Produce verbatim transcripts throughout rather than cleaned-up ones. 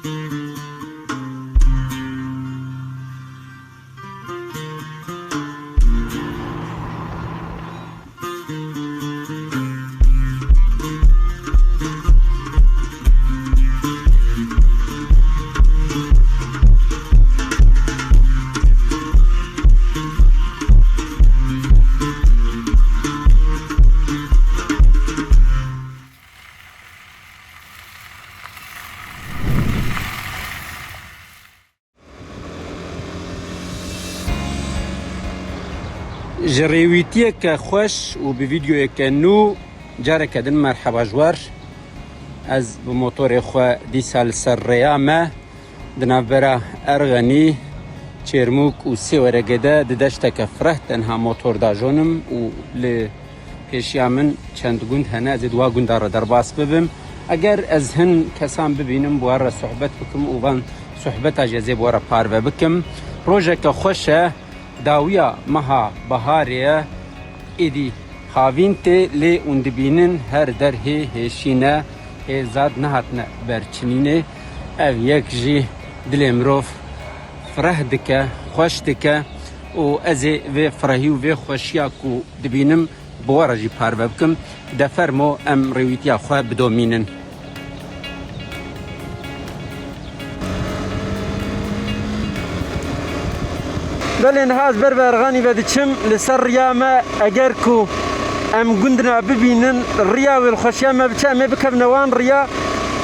Ji rêwîtiyeke xweş û bi vîdeoyeke nû careke din merheba ji we re. Ez bi motorê xwe dîsa li ser rêya me di navbera Erxenî, Çêrmûk û Sêweregê de di deşteke fireh tenha motor dajonim û li pêşiya min çend gund hene, ez ê di wa gunda re derbas bibim. Eger ez hin kesan bibînim, bi wan re sohbet bikim û van sohbeta jî ez ê bi we re parve bikim. Rojeke xweş e, dawiya meha beharê ye, êdî havîn tê, lê hûn dibînin her der hê hêşîn e, hê zad nehatine ber çinînê. Ev yek jî dilê mirov fireh dike, xweş dike û ez ê vê firehî û vê xweşiya ku dibînim, bi we re jî parve bikim. De fermo em rêwîtiya xwe bidomînin. Belê, niha ez ber bi Erxanî ve diçim. Li ser riya me, eger ku em gundina bibînin, riya wê li xweşiya me biçe, em ê bikevine wan riya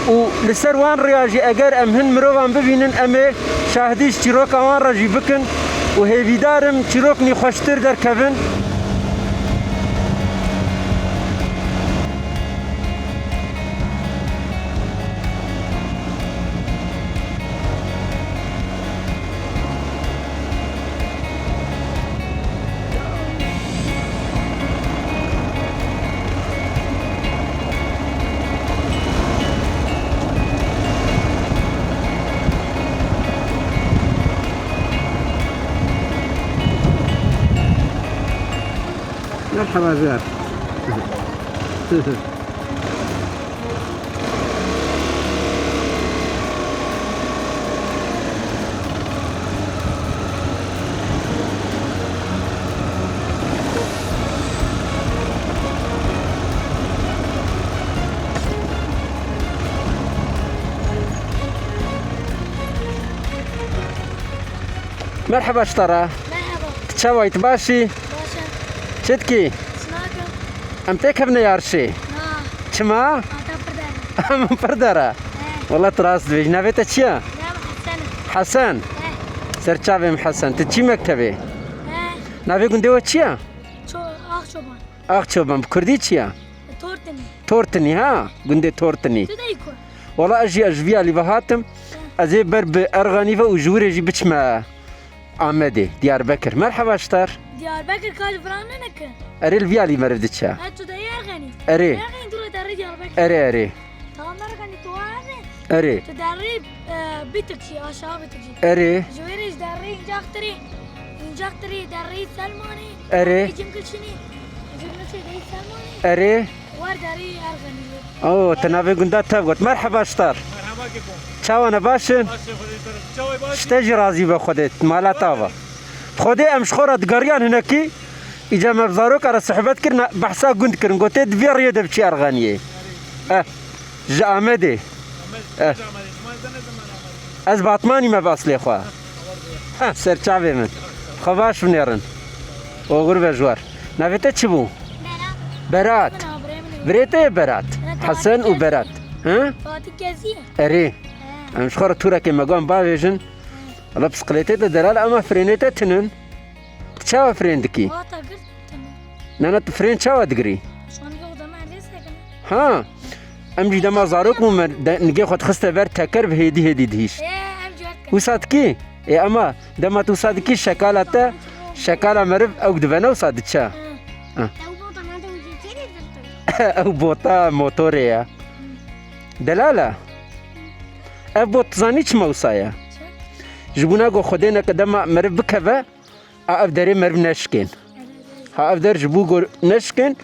û li ser wan riya jî eger em hin mirovan bibînin, em ê şahdî ji çîroka wan re jî bikin û hêvîdar im çîroknî xweştir derkevin. Merhaba Ziyad. Merhaba ji te re. Merhaba. Tu çawa yî, tu baş î? Baş e. Çi dikî? Çi nakim? Em têkevine yarişê. Na. Çima? Ata pir der e. Em pir der e. He. Wela tu rast dibêjî. Navê te çi ye? Navê Hesen e. Hesen. He. Ser çavê min Hesen. Tu çi mektebê? He. Navê gundê we çi ye? Ço-, Axçoban. Axçoban. Bi kurdî çi ye? Tortinî. Tortinî ha? Gundê Tortinî. Tu de yî ku? Wela ez jî, ez ji vî alî ve hatim. He. Ez ê ber bi Erxanî ve û ji wirê jî biçime Amedê, Diyarbekir. Merheba ji te re. Diyarbekir ka li vira ne neke? Erê, li vî alî meriv diçe. Ha, tu de Erxenî. Erê. Erxenî tu re derê Diyarbekir. Erê, erê. Tamam, Erxenî tu ane. Erê. Tu derê, e, Bitikçî, aşağı Bitikçî. Erê. Ji wê re ji derê Încaktirê, Încaktirê derê Selmanê. Erê. Derê Cimkilçinî. Cimkilçinî derê Selmanê. Erê. War derê Erxenî. Oo, te navê gunda tev got. Merheba ji te re. Merhaba keko. Çawa ne, baş in? Baş e, Xwedê te re. Çawa baş? Ji te jî razî be Xwedê. Mala te ava. Xwedê em ji xwe re digeriyan hinekî. Îca me bi zaroka re sohbet kirin, behsa gund kirin. Gotê di vê riyê de biçî Erxeniyê. Eh, ji Amedê. Amed, eh. Ji Amedê. Ji Amedê, ne zaman Amedê? Ez Batmanî me bi eslê xwe. Eh, ser çavê min. Xwe baş binêrin. Oxir be ji we re. Navê te çi bû? Berat. Berat. Min a birê min e. Birê te ye Berat? Ne, Hesen Fatih û Gezî. Berat. Hı? Fatih Gezî ye. Erê. He. Em ji xwe re tûrekê me got em bavêjin. He. Wela bisiklêtê te delal ama frênê te tinin. Tu çawa frên dikî? Wata girt tinin. Nana, tu frên çawa digirî? Şan yok deme erdê sekine. Ha. Em jî dema zarok bûn me de, nigê xwe dixiste ber teker bi hêdî hêdî dihîş. Ê, em jî wet Wisa dikî? Ê, ama dema tu wisa dikî şekala te, şekala meriv ew dibene wisa diçe. Hı. Ha. Ew bota me de wî çêrê dirtin. Ew bota motorê ye. Delala. Ev bot zanî çima wisa ye? Çi? Ji bona ku Xwedê neke dema meriv bikeve, a ev derê meriv neşkên. Ha, ev der ji bo ku neşkên,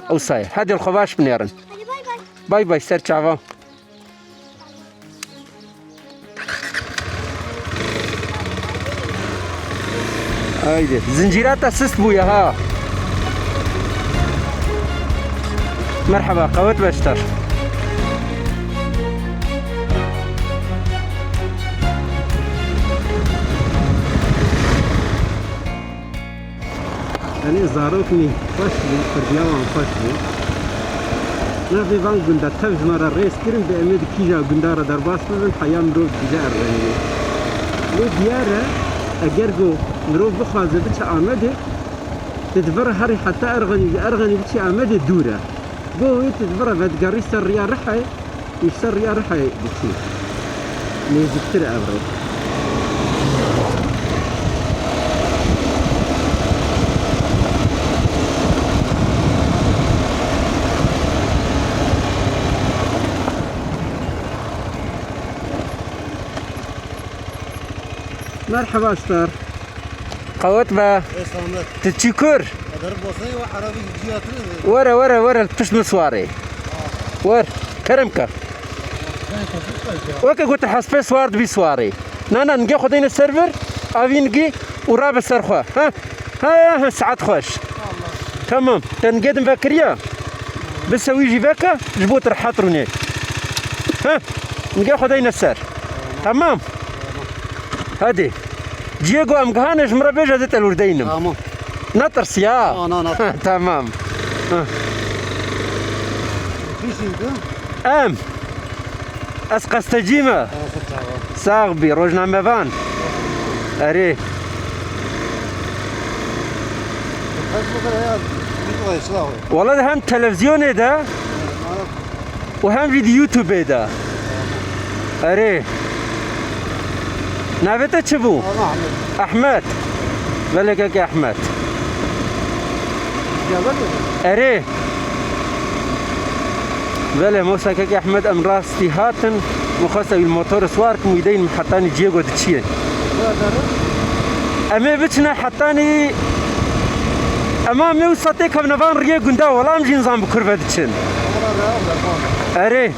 wisa ye. Hadi li xwe baş binêrin. Hadi bay bay. Bay bay, ser çava. Haydi. Zincîra te sist bûye ha. Merhaba, qewet beşter. Elê zarok nî xweş bû, pirdiya wan xweş bû. Navê van gunda tev ji me re rêz kirin, bi em ê di kîja gunda re derbas bibin, heya mirov dibêje Erxenî. Lê diyar e, eger ku mirov bixwaze biçe Amedê, tu di vir re herî heta Erxenî, ji Erxenî biçî Amedê dûr e. Bo wê tu di vir re vedigerî ser riya Rihayê, Ji ser riya Rihayê diçî. Nêzîktir e ev rê. Merhaba star. Qewet be. Ê selamet. Tu çi kur? Eder bosayê we Erebî ciyatir e. Were, were, were, pişt min siwarê. Wer, kerem ke. Weke gotin hespê siwar dibî siwarê. Na, na, nigê xwe deyne ser vir, avî nigî û rabe ser xwe. Ha? Ha, ha, saet xweş. Tamam, te nigê din vekiriya? Bise wî jî veke, ji bo tu rehet rûnê. Ha? Nigê xwe deyne ser. Tamam. Hadi. Ciyê ku em gihane ji min re bêje ez ê te li wir deynim. Tamam. Netirsiya? Na, na, na. Tamam. Kî jî tu? Em. Ez qestecî me. Sax bî, rojnamevan. Erê. Wala hem televizyonê de û hem vî di YouTube de. Erê. Navê te çi bû? Ehmed. Belê kekê Ehmed. Erê. Belê, mosa kekê Ehmed em rastî hatin. Min xwest ew motor siwar kim wî deyin hetanî ciyê go diçiyê. Em ê biçine hetanî. Ema me wisa tê kevne van riyê gunda, wala em jî nizan bi kur ve diçin. Erê.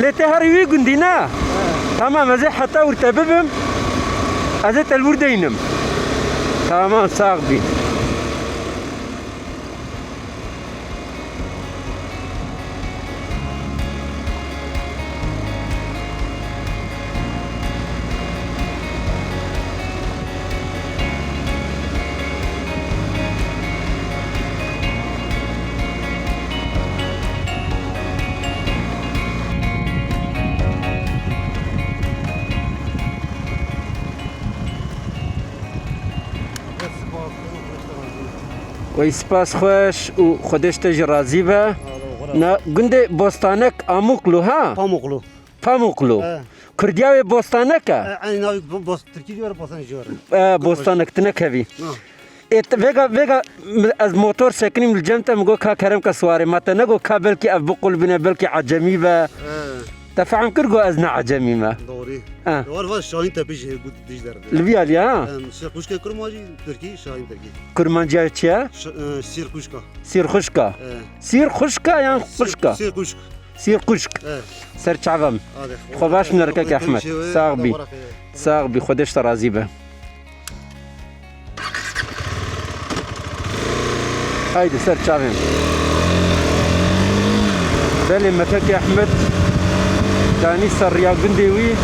Lê tê herî wî gundî ne? Tamam, ez ê heta wir te bibim. Ez ê te li wir deynim. Tamam, sax bî. Wey spas xweş û Xwedê ji te jî razî be. Na gundê Bostanek Amûqlu ha? Pamûqlu. Pamûqlu. He. Kurdiya wê Bostanek e? E, eynî navê bo-, bos-, Tirkî jî were, Bostanek jî were. E, Bostanek, tu nekevî. Ha. Ê, t-, vêga, vêga, m-, ez motor sekinîm li cem te, min got ka kerem ke siwarê, ma te negot ka belkî ev biqulbîne, belkî ecemî be. He. Te fehm kir got ez ne ecemî me. Doğru. He. War var Şahin Tepe jî got dij derdi. Li vî alî ha? Em, Sirkuşka Kurmancî, Tirkî, Şahin Tirkî. Kurmanciya çi ye? Ş-, e, Sirkuşka. Sirxuşka. He. Sirxuşka yan Sir-, xuşka? Sirkuşk. Sirxuşk. He. Ser çavim. Hadi. Xwe baş min erkek Ehmed. Sax bî. Sax bî. Xwedê ji te razî be. Haydi ser çavên. Belê, mekek Ehmed danî ser riya gundê wî.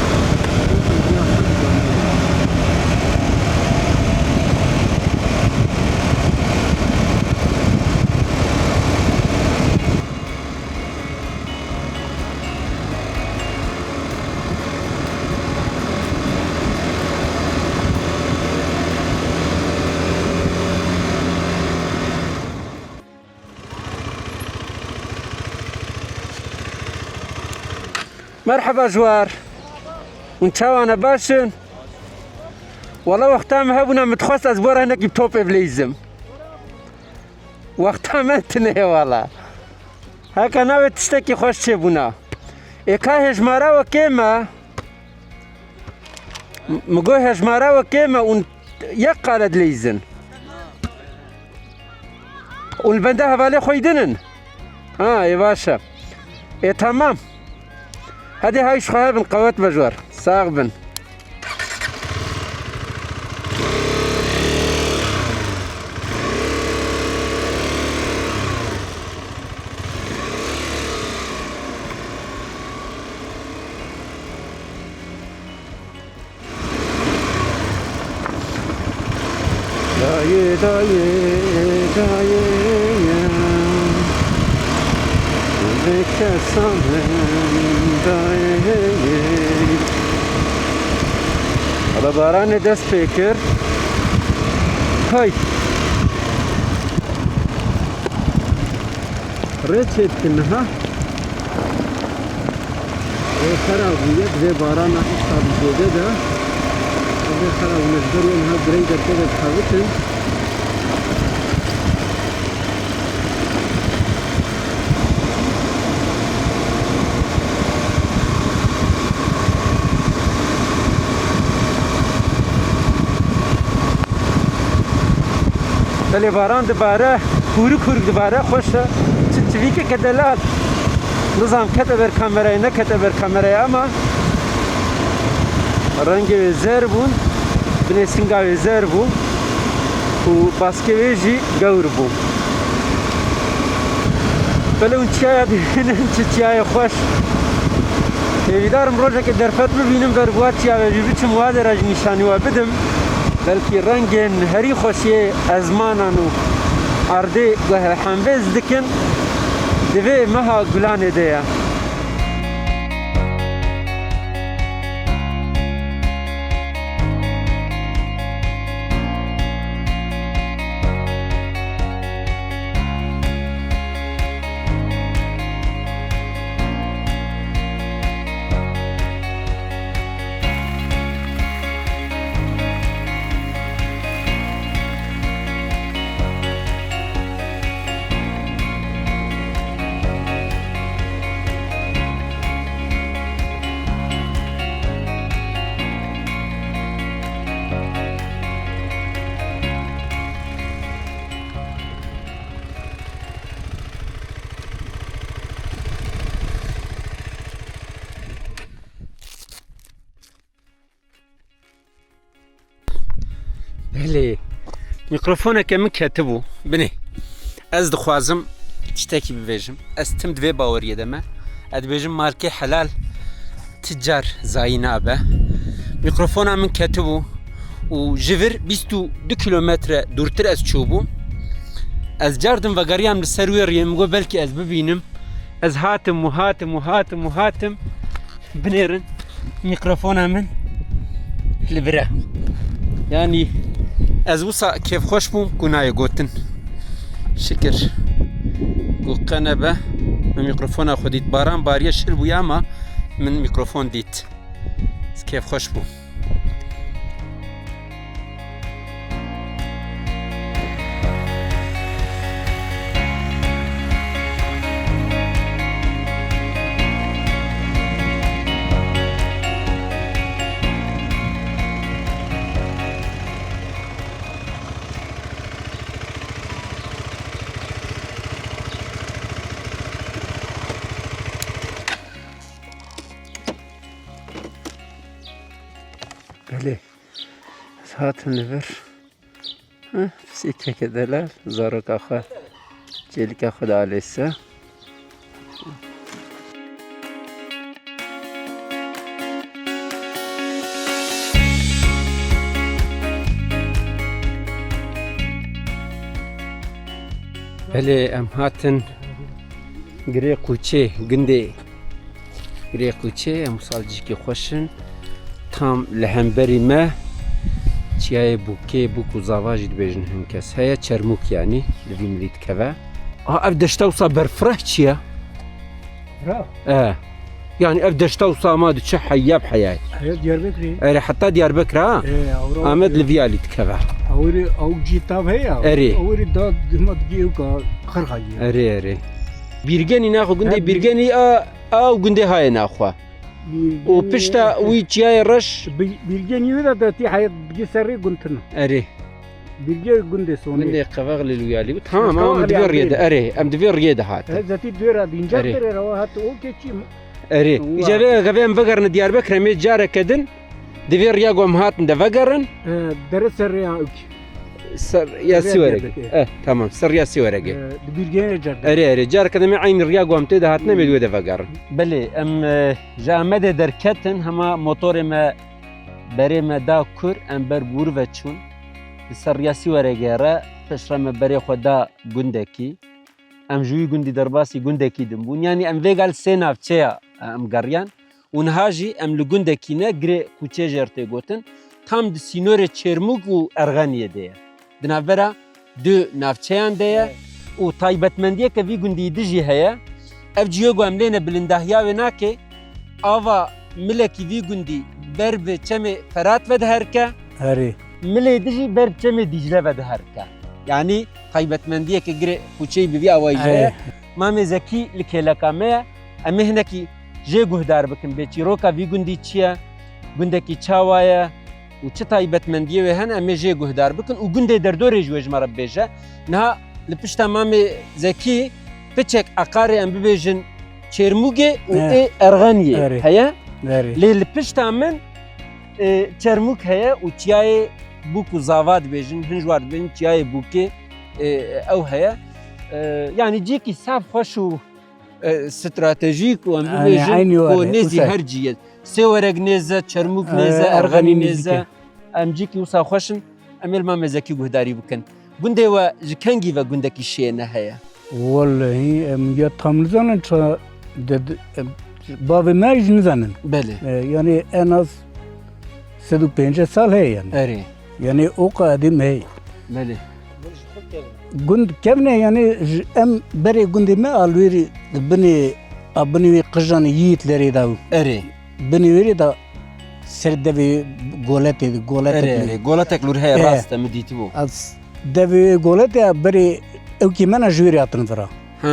Merheba ji war. Hûn çawa ne, baş in? Wala wexta min hebûna, min dixwest ez bo re hinekî topê bileyzim. Wexta me tune ye wala. Heke navê tiştekî xweş çêbûna. Ê ka hêjmara we kêm e? M-, mi got hêjmara we kêm e û yek qale dileyzin. Û li benda hevalê xwe yî dinin? Ha, ê baş e. Ê tamam. Hadi hay ji xwe hebin, qewet be ji war. Sax bin. Dayê, dayê, vê kesan dayê. Ala baranê dest pê kir. Hay. Rê çêdikin niha. Rê xera bûye, divê barana îsal zêde de. Rê xera bûye, ji ber wê niha gireyê derkeve dixebitin. Belê baran dibare, hûrik hûrik dibare, xweş e. Çi çivîkeke delal. Nizam kete ber kamerayê, nekete ber kamerayê ama rengê wê zer bûn, binê singa wê zer bû û baskê wê jî gewr bû. Belê hûn çiyaya dibînin, çi çiyayê xweş. Hêvîdarim rojekê derfet bibînim, ber bi wa çiya ve jî biçim, wa de re jî nîşanî we bidim. Belkî rengên herî xweş yê ezmanan û erdê guhê hembêz dikin, di vê meha gulanê de ye. Belê. Mîkrofoneke min ketibû. Binê. Ez dixwazim tiştekî bibêjim. Ez tim di vê baweriyê de me. Ez dibêjim malkê helal ti car zayî nabe. Mîkrofona min ketibû û ji vir bîst û du kilometre dûrtir ez çûbûm. Ez cardim vegeriyam li ser wê riyê, min got belkî ez bibînim. Ez hatim û hatim û hatim û hatim. Binêrin, mîkrofona min li vir e. Yanî ez wisa kêfxweş bûm ku nayê gotin. Şikir. Ku qe nebe, min mîkrofona xwe dît. Baran bariye, şil bûye ama min mîkrofon dît. Ez kêfxweş bûm. Belê. Ez hatim li vir. Heh, pisîkeke delal, zaroka xwe, çêlika xwe dialêse. Belê, em hatin Girê Qûçê, gundê Girê Qûçê, em wisa li cihekî xweş in. Tam li hemberî me çiyayê Bûkê, Bûk û Zava jî dibêjin hin kes. Heye Çermûk, yanî li vî milî dikeve. A, ev deşta wisa berfireh çi ye? Ra? E. Yanî ev deşta wisa ma diçe heya bi heyayê. Heya Diyarbekirê. Erê, heta Diyarbekir ha? E, awra Amed li vî alî dikeve. Awirê, aw cî tav heye. Erê. Awirê da dima digê ewka qirxa ye. Erê, erê. Bîrgenî naxwe gundê Ha, Bîr- Bîrgenî a, a gundê hayê naxwe. Û pişta wî çiyayê reş. Bi-, Bîrgenî wî de detî heyet bigê serê guntin. Erê. Bîrgê gundê sonê. Gundê Qevex li Lûyalî bû. Tamam, ama em di vê riyê de, erê, em di vê riyê de hatin. Ez zetî dûra dînca Erê. Derê rewa hat o keçî. Erê. Wa. Îca vê gavê em vegerine Diyarbekir, em ê careke din. Di vê riya ku em hatin de vegerin. E, dere ser rêya ewkî. Ser ya Rêya Sîweregê. Diyarbekir. Eh, tamam, ser ya Sîweregê. E, di Bîrgênê car de. Erê, erê, careke de me eynî riya ku em tê de hatine, me di wê de vegerin. Belê, em, e, ji Amedê derketin, hema motorê me berê me da kur, em ber Gûr ve çûn. li ser riya Sîwerê gere, piştre me berê xwe da gundekî. Em ji wî gundî derbasî gundekî din bûn. Yanî em vêga li sê navçeya, e, em geriyan. Û niha jî em li gundekî ne, girê Qûçê jê re tê gotin. Tam di sînorê Çêrmûg û Erxeniyê de ye. Di navbera du navçeyan de ye. Evet. Û taybetmendiyeke vî gundî di jî heye. Ev cihê ku em lê ne bilindahiya wê nake, ava milekî vî gundî ber bi çemê Ferat ve diherike. Erê. Milê di jî ber bi çemê Dîcle ve diherike. Yanî taybetmendiyeke girê Qûçeyî bi vî awayî jî heye. Erê. Mamê Zekî li kêleka me ye. Em ê hinekî jê guhdar bikin bê çîroka vî gundî çi ye, gundekî çawa ye û çi taybetmendiyê wê hene, em ê jê guhdar bikin û gundê derdorê ji wê ji me re bibêje. Niha li pişta Mamê Zekî piçek eqarê em bibêjin Çêrmûgê û He. ê Erxeniyê Erê. heye. Erê. Lê li pişta min, e, Çermûg heye û çiyayê bûk û zava dibêjin, hin ji war dibêjin çiyayê bûkê, e, ew heye. E, yanî cîkî saf xweş û, e, stratejîk û em Yanî bibêjin eynî ku were, nêzî wisa. her cî ye. Sêwerek nêz e, Çermûg nêz e, E, Erxenî Erxenî nêz nêzîk e. e. Em cîkî wisa xweş in. Em ê li Mamê Zekî guhdarî bikin. Gundê we ji kengî ve gundekî şêne heye? Wellehî em ya tam nizanin ça de, de, em, bavê me jî nizanin. Belê. E, yanî en az sed û pêncî sal heye yanî. Erê. Yanî o qedîm heye. Belê. Gund kevne yanî ji, em berê gundê me a li wêrî di binê, a binê wê qijanê Yiğitlerê de bû. Erê. Binê wêrê de ser devê goletê, goletek Erê, li erê. Goletek li wir heye, E. rast e, min dîtibû. Az devê goletê berê ewkî me ne ji wêrê hatin vira. Ha,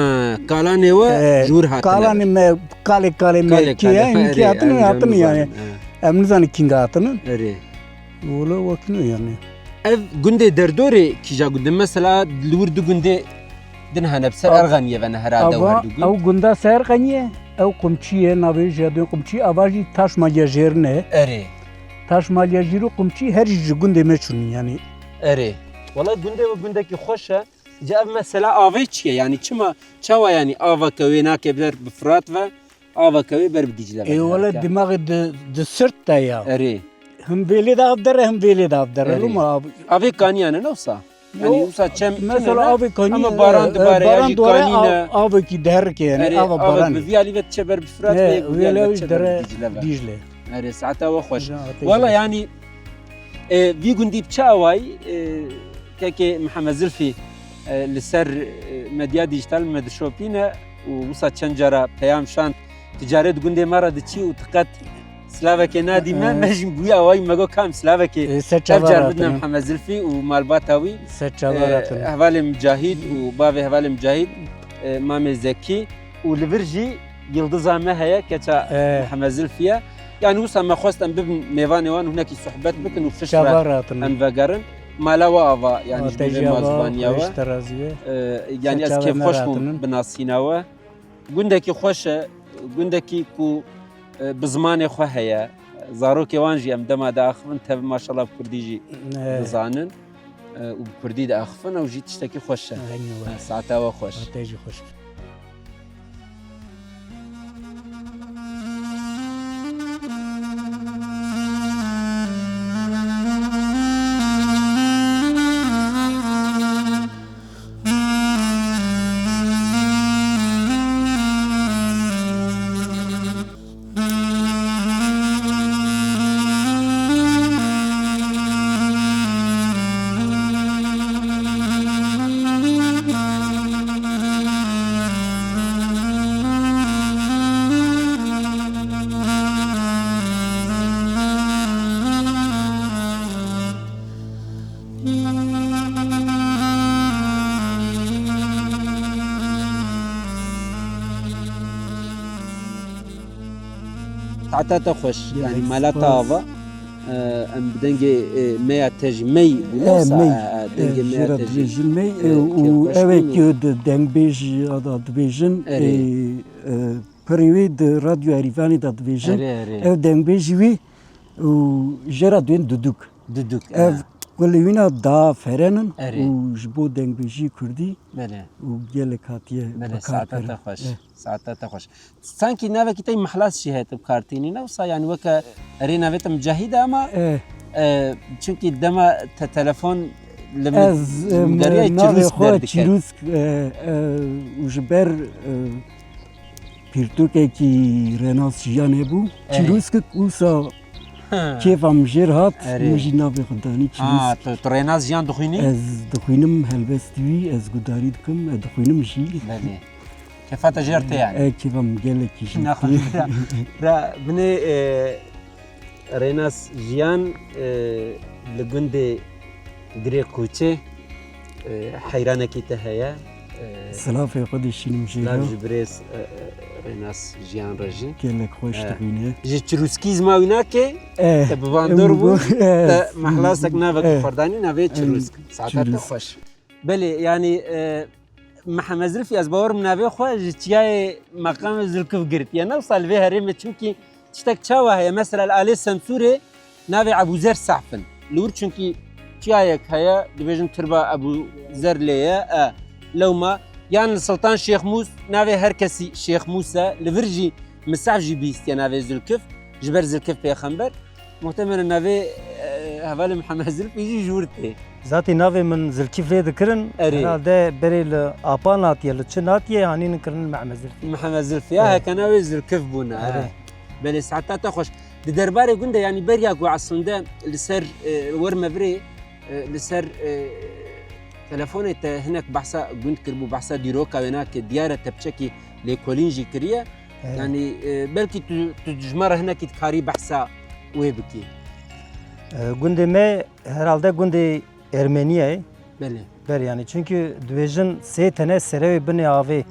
kalanê we E, ji wir hatine. Kalanê me, kalê, kalê me Kalê, kî kalê, ye, erê, inkî hatin, encam hatin yanî. Nizanin, e. Em nizanin kînga hatin. Erê. Wele wekî ne yanî. Ev gundê derdorê kîja gundê? Mesela li wir du gundê din hene, bi ser Av-, Erxeniyê ve ne herhalde ava, her du gund. Ew gunda ser Erxeniyê, ew Qumçî ye, navê jê dê Qumçî, ava jî Taşmaliya Jêr ne. Erê. Taşmaliya Jêr û Qumçî her jî ji gundê me çûn yanî. Erê. Wela gundê we gundekî xweş e. Ji ev mesela avê çi ye? Yanî çima, çawa yanî aveke wê nake ber bi Firat ve, aveke wê ber bi Dîcle ve Ê, wele diherike? Dimaxê di, di sirt de ya. Erê. Him vêlê de av dere, him vêlê de av dere. Erê. Loma av- Avê kaniyan e, ne wisa? Yo, Yanî wisa çem mesela çim e, avê kanî, ama baran e, dibare ya baran jî dore, kanî av-, ne. Avekî diherike yanî, Erê, ava avek baranê. Bi vî alî ve diçe ber bi Firat Ne, ve, bi vî alî ve diçe ber bi dere Dîcle ve. Dîcle. Erê, saeta we xweş. Saeta Wela xweş. yanî, e, vî gundî bi çi awayî, e, kekê Mihemed Zilfî, e, li ser, e, medya dîjîtal me dişopîne û wisa çend cara peyam şand, tu carê di gundê me re diçî û tu qet silavekê nadî me, E. me jî bi wî awayî me got, kam silavekê E, se ev çava car bidine hatine. Mihemed Zilfî û malbata wî, Se çava e, hatine. hevalê Micahîd û bavê hevalê Micahîd, e, Mamê Zekî û li vir jî Yildiza me heye, keça Eh. Mihemed Zilfî ye. Yanî wisa me xwest em bibin mêvanê wan û hinekî sohbet bikin û piştre Çava rahatinin. em vegerin. Mala we ava, yanî ji bo vê mazbaniya we. Xweş te razî be. Eh, yanî ez kêfxweş bûm bi nasîna we. Gundekî xweş e, gundekî ku, eh, bi zimanê xwe heye. Zarokê wan jî em dema diaxivin tev maşallah bi kurdî jî Eh. dizanin. Eh, û bi kurdî diaxivin, ew jî tiştekî xweş e. Eynî we. Eh, saeta we xweş. Saeta jî xweş. Saeta te xweş. Gelek Yanî mala te spas. ava. E, em bi dengê, e, meya te jî mey bûne, E, wisa, mey. e, e, dengê E, meya jê re te jî, dibêjin mey, e, e, û kêfxweş bûm. Ew, ew ê kê di dengbêj a da dibêjin, Erê. e, e, Perê wê di Radyo Erîvanê de dibêjin. Erê, erê. Ew dengbêjî wî û jê re dibên Duduk. Duduk, Ev e. kulê wîna da ferenin Erê. û ji bo dengbêjî kurdî Belê. û gelek hatiye Belê, saeta bikar te kirin. xweş. Eh. Saeta te xweş. Sankî navekî te yî Mihlas jî heye tu bi kar tînî, ne wisa? Yanî weke erê navê te Micahîd e ama Eh. E, çimkî dema te telefon li min, Ez, em, deriyayê navê Çirûsk xwe derdikevt. Çirûsk, e, e, û ji ber, e, pirtûkekî Renas Jiyan hebû. Erê. Çirûskik wisa Ha. kêfa min jêr hat, Erê. min jî navê xwe danî Ha, Çirûsk. tu, tu Renas Jiyan dixwînî? Ez dixwînim, helbestî wî, ez gudarî dikim, ez dixwînim jî. Belê. Kêfa te jêr tê yani? E, kêfa min gelekî jêr Naxwe tê. ra, ra binê, e, Renas Jiyan, e, li gundê Girê Qûçê, e, heyranekî te heye. E, Silavê xwe dişînim jê silav re. ji birêz, e, e, Renas Jiyan re jî. Gelek xweş E, dixwîne. Ji çirûskî zima wî nake, E, te bi van em dor bû, bu-, e, te mehlasek navek e, xwe danî, navê em, Çirûsk. Saeta te Çirûsk. xweş. Belê, yanî, e, Mihemed Zilfî, ez bawerim navê xwe ji çiyayê meqamê Zilkif girtiye. Ne wisa li vê herêmê, çimkî tiştek çawa heye? Mesela li alê Semsûrê navê Ebûzer Sehf in. Li wir çimkî çiyayek heye, dibêjin tirba Ebûzer lê ye, e, lewma. Yan li Siltan Şêxmûs navê her kesî Şêxmûs e. Li vir jî Misaf jî bihîstiye navê Zilkif, ji ber Zilkif pêxember. Muhtemelen navê, e, hevalê Mihemed Zilfî jî ji wir tê. Zatî navê min Zilkif lê dikirin, Erê. herhalde berê li Apan hatiye, li Çin hatiye, hanî nin kirin Mihemed Zilfî. Mihemed Zilfî, ya, Evet. heke navê Zilkif bûne, Erê. he. Belê, saeta te xweş. Di derbarê gund de, yanî beriya ku eslinde li ser, e, werme virê, e, li ser, e, telefonê te hinek behsa gund kiribû, behsa dîroka wê nake, diyar e te piçekî lêkolîn jî kiriye. Evet. Yanî, e, belkî tu, tu ji me re hinekî dikarî behsa wê bikî. E, gundê me herhalde gundê Ermeniye ye. Belê. Ber yani, çünkü dibêjin sê tene serewê binê avê.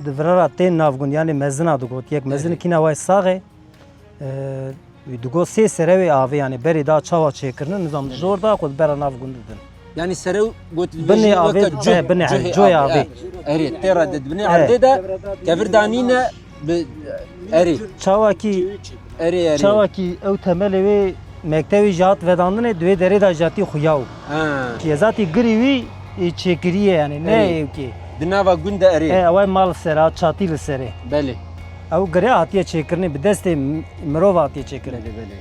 Di vira ra tên nav gund, yani mezina digot. Yek mezin Belê. kîna way sax e. E, digot sê serewê avê, yani berê da çawa çêkirine, nizam Belê. jor da xwe bera nav gund didin. Yani serew got Binê avê, weke cih, he, binê cihê avê, coyê avê, avê. he. Erê, tê re de binê He. erdê de kevir danîne bi erê. Çawakî, Erê, erê. çawakî ew temelê wê mektevê jî hat vedandinê, di wê derê de jî hatî xuya û. Ha. Ki zatî girî wî, e, çêkiriye yani, ne Erê. ewkê. Di nava gund de erê. E, ew mal ser a, çatî li serê. Belê. Ew gire hatiye çêkirinê, bi destê m-, mirov hatiye çêkirinê. Belê, belê.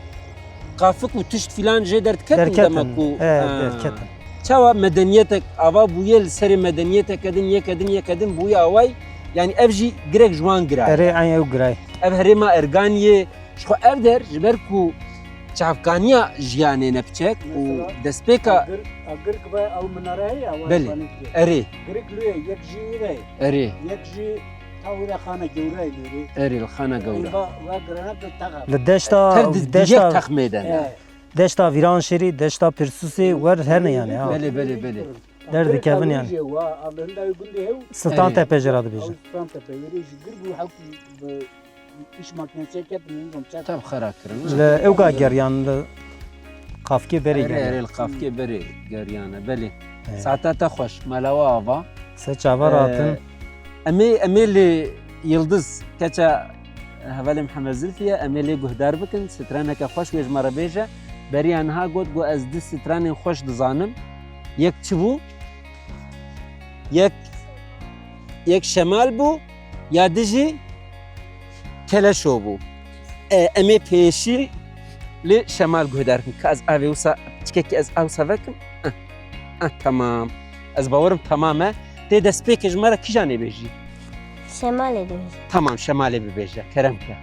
Qafik û tişt filan jê derdiketin Derketin. dema ku, He, ha. derketin. Çawa medeniyetek ava bûye, li serê medeniyeteke din, yeke din, yeke din bûye away, yani ev jî girek ji wan girayê. Erê, eyn ew girayê. Ev herêma Erganiyê, ji xwe ev der, ji ber ku çavkaniya jiyanê ne piçek û Mesela, destpêka agir, agir ki be ew minare heye, ew Belê. Erê. Erê. Girik lûyê, yek jî wî de ye. Erê. Yek jî ta wî de xane gewre ye lûrê. Erê, li xane gewre. Ey va, va girene bi texa. Li deşta, Tev di, di deşta, yek texmê de ne. He. Deşta Vîranşêrî, deşta Pirsûsê, wer hene yani, ha. Belê, belê, belê. Derdikevin yani. Wa, a, li hinda wê gundê hew. Sultan Erê. Tepe jê re dibêjin. Ew Sultan Tepe, wêrê jî gir bû, hewkî bi iş makinesi ketin, nizam çek. Tab xera kirin. Li ewga geriyan, li Qafkê berê Erê, geriyan. erê, li Qafkê berê geriyane, belê. He. Saeta te xweş, melawa ava. Se çava Ee, ratin. Em ê, em ê li Yildiz, keça hevalê Mihemed Zilfî ye, em ê lê guhdar bikin, straneke xweş wê ji me re bêje. Beriya niha got, got, ez du stranên xweş dizanim. Yek çi bû? Yek, yek Şemal bû, ya di jî Keleşo bû. E, em ê pêşî li Şemal guhdar bikin. Ka ez avê wisa, çikekî ez awsa vekim. Eh, eh, temam. Ez bawerim temam e. Tê destpêkê ji me re kîjan ê bêjî? Şemalê dibêje. Tamam, Şemalê bibêje. Kerem ke.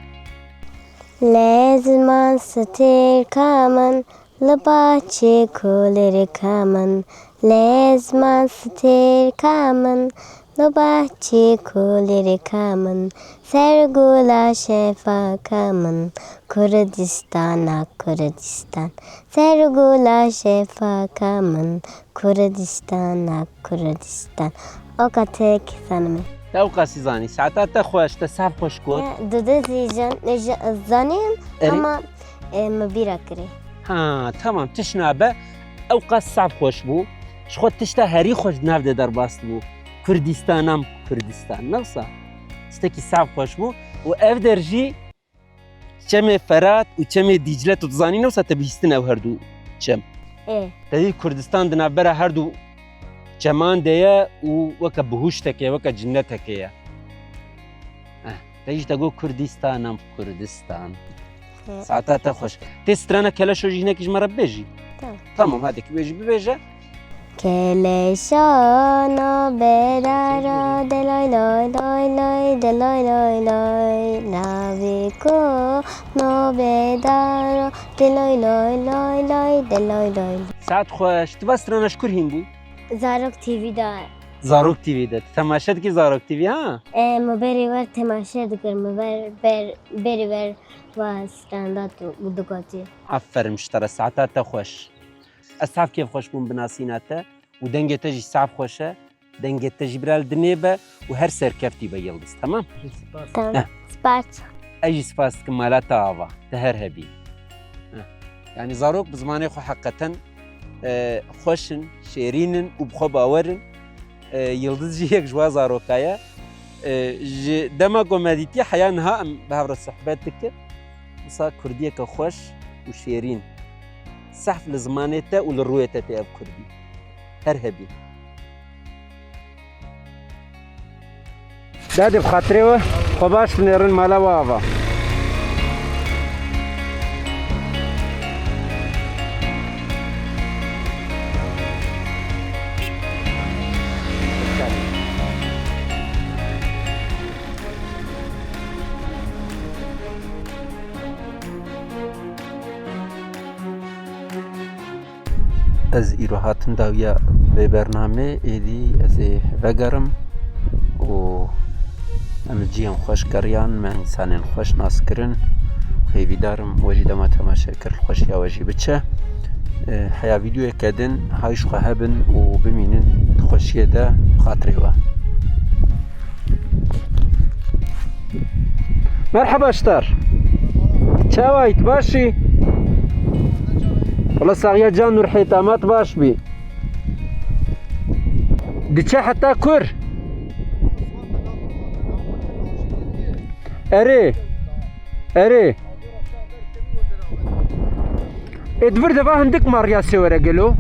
Lezman stêrka min, li bahçê kulirka min. Lezman stêrka min, li bahçê kulirka min. Ser gula şefaka min, Kurdistana Kurdistan. Ser gula şefaka min, Kurdistana Kurdistan. Oka tek zanime. Te ewqasî zanî. Saeta te xweş, te sav xweş got. Ya, dudu zî jan-, ja-, zanîm, Erê. ama, e, min bîra kirê. Ha, tamam, tiş nabe. Ewqas sav xweş bû. Ji xwe tişta herî xweş di nav de derbas bû. Kurdistanam Kurdistan. Ne wisa? Tiştekî sav xweş bû. Û ev der jî Çemê Ferat û Çemê Dîcle, tu dizanî, ne wisa te bihîstin ew her du çem? Ê. Te dî Kurdistan di navbera her du çeman de ye û weke bihuşteke ye, weke cinneteke ye. Eh, te jî te got Kurdistanam Kurdistan. Saeta te xweş. Tê strana Keleşo jî hinekî ji me re bibêjî. Tamam. Tamam, hadi ki bêjî, bibêje. Keleşa nabedara de lay lay lay lay de lay lay lay. Naviko nabedara de lay lay lay lay de lay lay. Saet xweş. Tu va strana ji kur hîn bû? Zarok T V de. Zarok T V de. Tu temaşe dikî Zarok T V, ha? E, me berê wer temaşe dikir. Me ber, ber, berê wer va stranda tu û dikotî. Aferin ji te re, saeta te xweş. Ez sav kêfxweş bûm bi nasîna te û dengê te jî sav xweş e. Dengê te jî bira li dinê be û her serkeftî be Yildiz, temam? Spas. Tamam. Heh. Spas. Ez jî spas dikim mala te ava. Te her hebî. Heh. Yani zarok bi zimanê xwe heqeten, e, xweş in, şêrîn in û bi xwe bawer in. E, Yildiz jî yek ji wan zaroka ye. E, ji dema ku me dîtiye heya niha em bi hev re sohbet dikin. Wisa kurdiyeke xweş û şêrîn. Sehf li zimanê te û li rûyê te tê ev kurdî. Her hebî. Dadê bi xatirê we, xwe baş binêrin mala we ava. Ez îro hatim dawiya vê bernamê, êdî ez ê vegerim û em li cihên xweş geriyan, me însanên xweş nas kirin. Hêvîdar im we jî dema temaşe kir li xweşiya we jî biçe. E, heya vîdeoyeke din hay ji xwe hebin û bimînin di xweşiyê de, bi xatirê we. Merheba Ştar. Çawa yî, tu baş î? Wala saxiya can û rihê te, ma tu baş bî. Diçe heta kur? Erê. Erê. Ê, di vir de va hindik marya sê were gelo.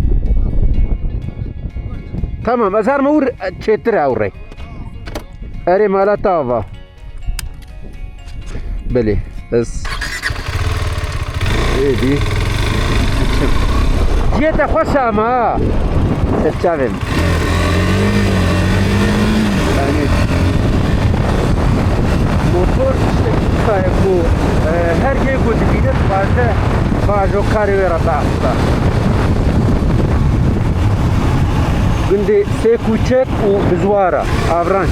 Tamam, ez her me wir çêtir ew rê. Erê, mala te ava. Belê, ez êdî diçim. Ciyê te xweş e ama ha. Ser çavê min. Yani, motor tiştekî wisa ye ku, e, her yê ku dibîne dibêje, bajo karê wê re biaxifta. Gundê Sê Kûçek û Bizwara, Avranç.